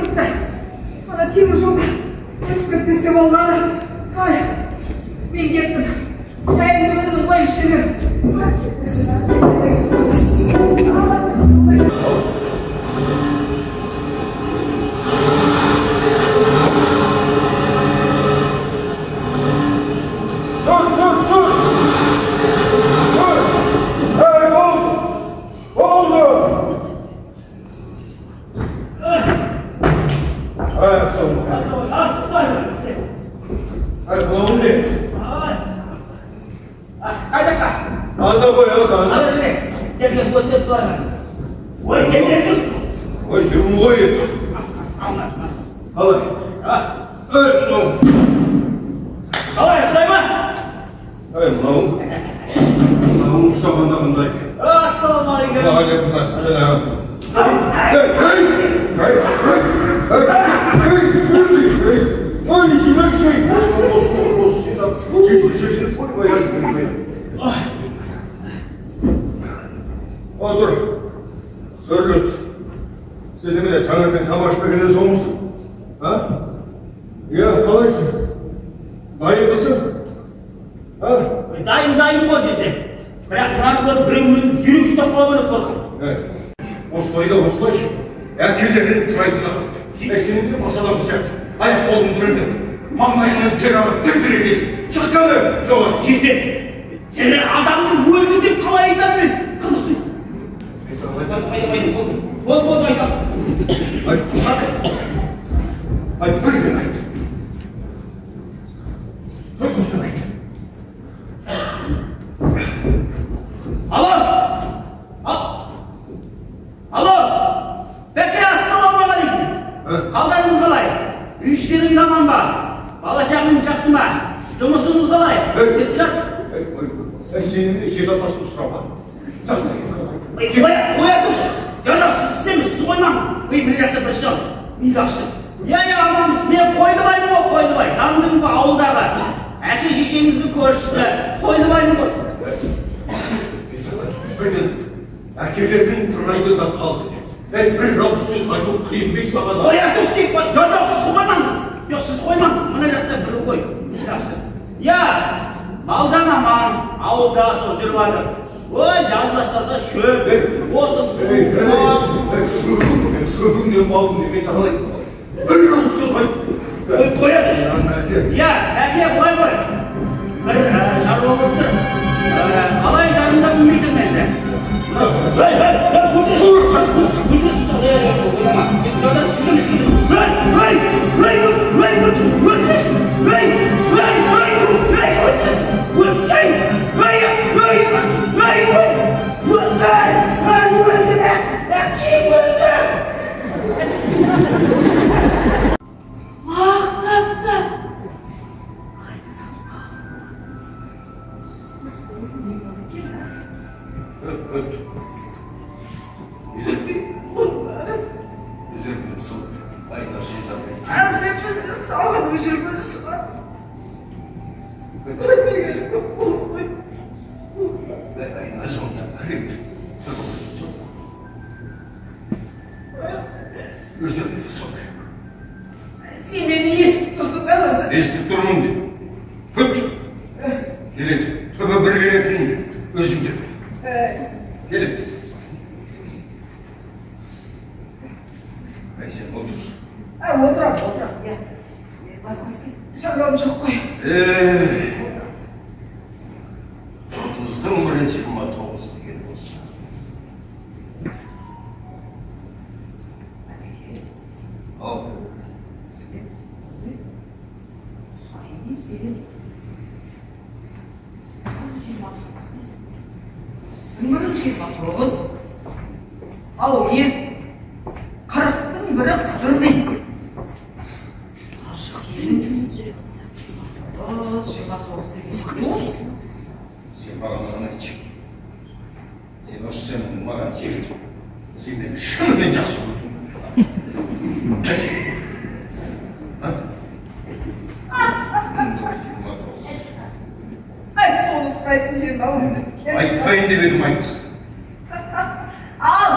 кетіпті. Ана темір жолда өтіп кетпесе болғаны. Ай, мен кеттім. Шайымды өзім қойып іше бер. Сен мені естіп тұрсың ба өзі? Естіп тұрмын деп. Күт. Келеді. Түбі бір келетінін өзің де біл. Келеді. Әй, сен отыршы. Отырам, отырам. Иә. Басқа шаруам жоқ қой. 30-дың бірі 29 деген болса. Ал. Өмірім 29. Ау, ел 40-тың бірі қыдыр дейді. Сенің 29 деген. Сен маған мынаны айтшы. Сен осы сен маған тегін. Сен мені шынымен жақсы көрдің. Айтшы. Ай, соны сұрайтын жерін ау. Айтпайын деп едім, айтпысың. Ал,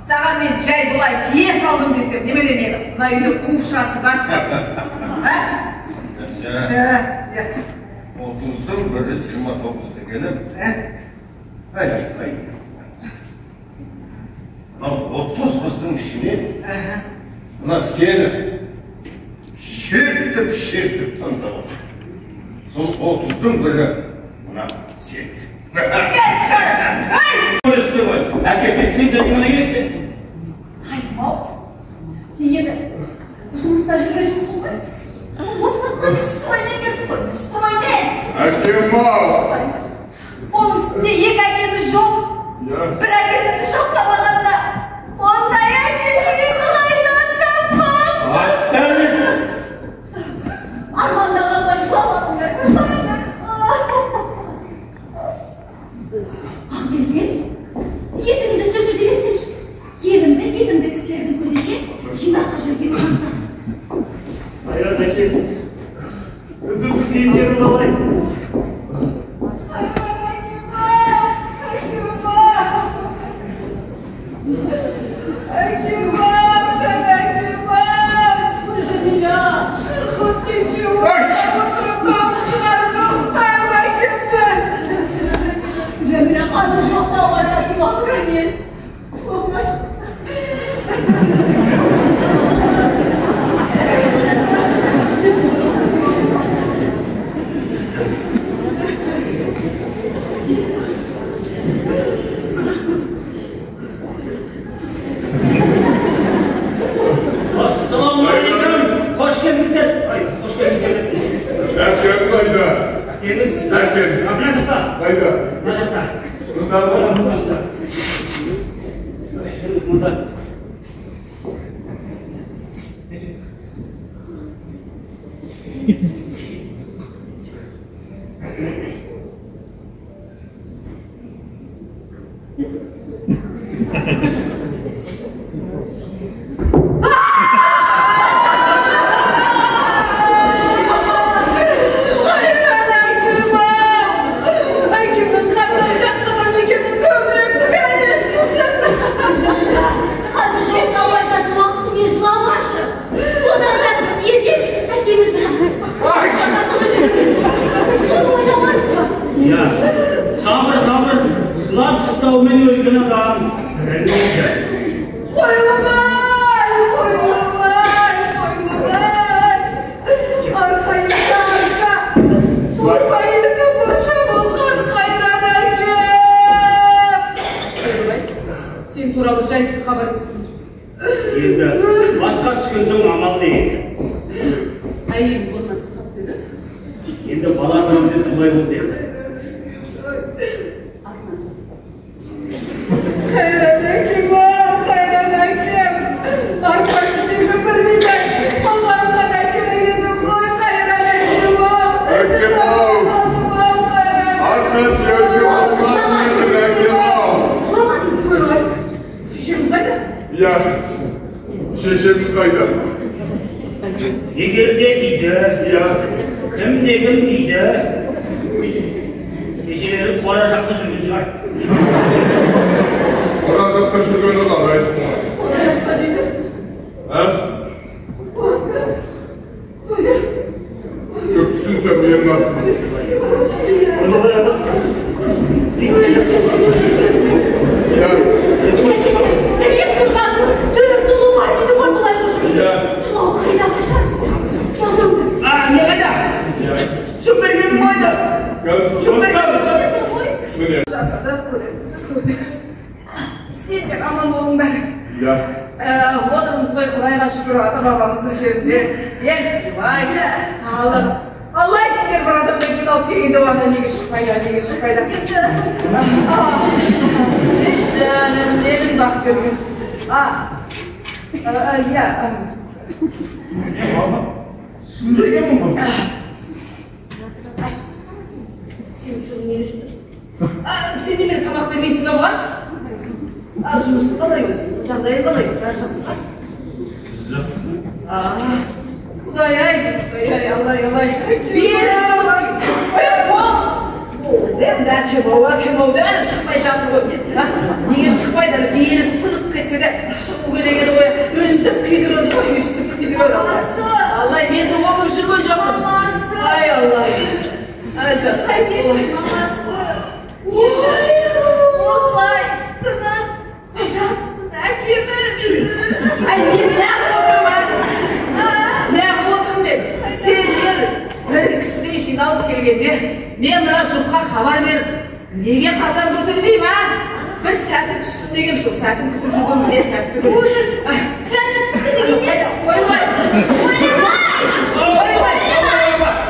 саған мен жай бұлай тие салдым десем, немене мені Мына үйді қуып шығасың ба? Ә? Кәмшат. Иә. 30-дың бірі 29 дегені. Әлі айтпайын. Мынау 30 қыздың ішінен мына сені шертіп-шертіп таңдап алды. Сол 30-дың бірі мына сенсің. Әкелсе сен де ғана керек те. Қайым-ау, сен енді жұмыста жүрген жоқсың ғой. Осы уақытқа дейін строймен келдің ғой, строймен. Әкем-ау. Оның үстінде екі әкеміз жоқ. Бір әкемізді жоқтамағанда, ондай әке деген қайдан таппақ? Отставить! Армандағанға жыламадыңдар, жыламадыңдар. Ақберген, етігіңді сүртіп жіберсеңші. Елімді, жетімді кісілердің көзінше жинақы жүрген мақсат. Қайран әкеші, үндсіз етерін алайын. Әкем-ау, жан әкем-ау! Жәмила, бір кенже отырып тауып шығарып жоқтаймын әкемді. Жәмила, қазір жоқтауға жататын уақыт емес. Оңаш. Ассалаумағалейкум. Қош келдіңіздер. Ай, қош келдіңіздер. Әкем қайда? Әкеңіз Әкем. Мына жақта. Қайда? Мына жақта. Мұнда ма? Мына жақта. Мұнда. Қайран әкем-ау! Әкемнің қандай жақсы адам екенін көбірек түгел естісін. Қазір жоқтау айтатын уақыт емес, жыламашы. Одан да ертең әкемізді соны ойламадыңыз ба? Иә. Сабыр, сабыр. Жылап сықтаумен өлген адам тірілмейді. Қойлыбай, Қойлыбай, Қойлыбай. Арқайымда арша, торғайында мұрша болған қайран әкем. Қойлыбай, сен туралы жайсыз хабар естідім. Енді басқа түскен соң амал не енді? Әйелің орнасы қалып еді. Енді бала туамын деп солай болды енді. Артынан Қайран әкем-ау, қайран әкем. Арқа үстіндегі бір бидай маған ғана керек еді ғой, қайран әкем-ау. Әкем-ау. Ау, қайран. Арқа сүйерге болмас менің әкем-ау. Жылама деймін. Қойлыбай, шешеміз қайда? Иә, шешеміз қайда? Егер де дейді, Иә, кім де кім дейді, шешелері қора жақта жүрген шығар. Қора жақта жүргені қалай? Қора жақта дейді. Ә? Орыс Құдай. Көп түсінсем менің асым. Қойлыбай ата. Иә, Тіреп тұрған төрт ұлы бар еді ғой былай жүріп. Иә. Жылау қайда қашар? Жыламаңдар. А, не қайда? Иә. Шымбергенім қайда? Достар, Енді ғой. міне. Жасадық, көрдік, көрдік. Сендер аман болыңдар. Иә. Отырмыз ғой, Құдайға шүкір, ата-бабамыздың жерінде. Ел сыйлай. Алла, Алла сендер бір адамдай жиналып келгенде анда неге шықпайды, неге шықпайды. Еш жаным, елім бақ берген. Иә, Не, мама? Шымбергенмін ғой. Сен түрің неге шүкір? Сен немене тамақ бермейсің ба бұған? Жұмысы қалай өзі? Жағдайы қалай? Бәрі жақсы ма? Жақсы. Құдай ай, Құдай ай, Алла, Алла. Берсін. Болды енді, әкем ау, әкем ау, бәрі шықпай жатыр ғой. Неге шықпайды? Әлі белі сынып кетсе де шығу керек еді ғой. Өстіп күйдіреді ғой, өстіп. Шүкір Алла, мен де оңып жүрген жоқпын. Ай Алла. Ай жан, Қайтесің, мамасы? Осылай тыныш жатсын әкеміз. Ай, мен неғып отырмын? Неғып отырмын мен? Сендер бір кісідей жиналып келгенде, мен мына жұртқа хабар беріп, неге қазан көтермеймін, а? Бір сәті түссін деген сол сәтін күтіп жүрген міне сәтті күн. Ужас! Сәті түсті деген несі? Ойбай! Ойбай!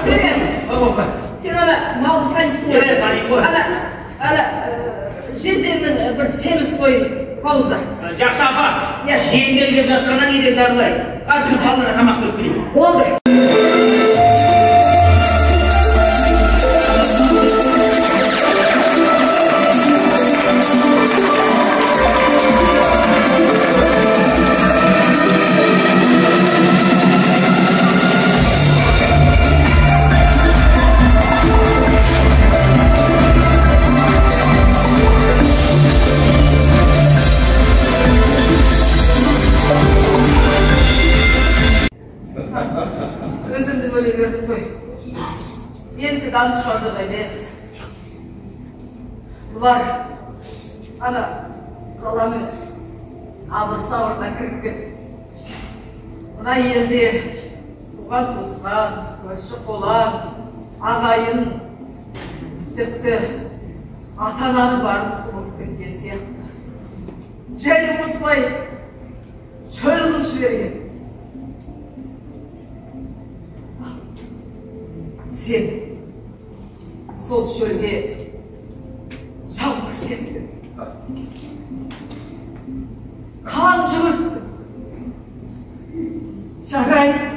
Деген, сен ана малды танисың ғой? Танимын ғой. Ана жездемнің бір семіз қойы бауызда. Жақсы апа, Иә. Жиендер келіп жатқаннан неден дарылайын. Қазір балаларға тамақ беріп келейін. Болды. Өзімді бөле бердім ғой. Менікі данышпандық емес. Бұлар ана қаланың абыр-сабырына кіріп кетті. Мына елде туған туысқан, көрші қолаң, ағайын, тіпті ата-ананы барын ұмытып кеткен сияқты. Жай ұмытпай шөл қылып жіберген. Сен сол шөлге жаңбыр септің, қан жүгірттің. Жарайсың.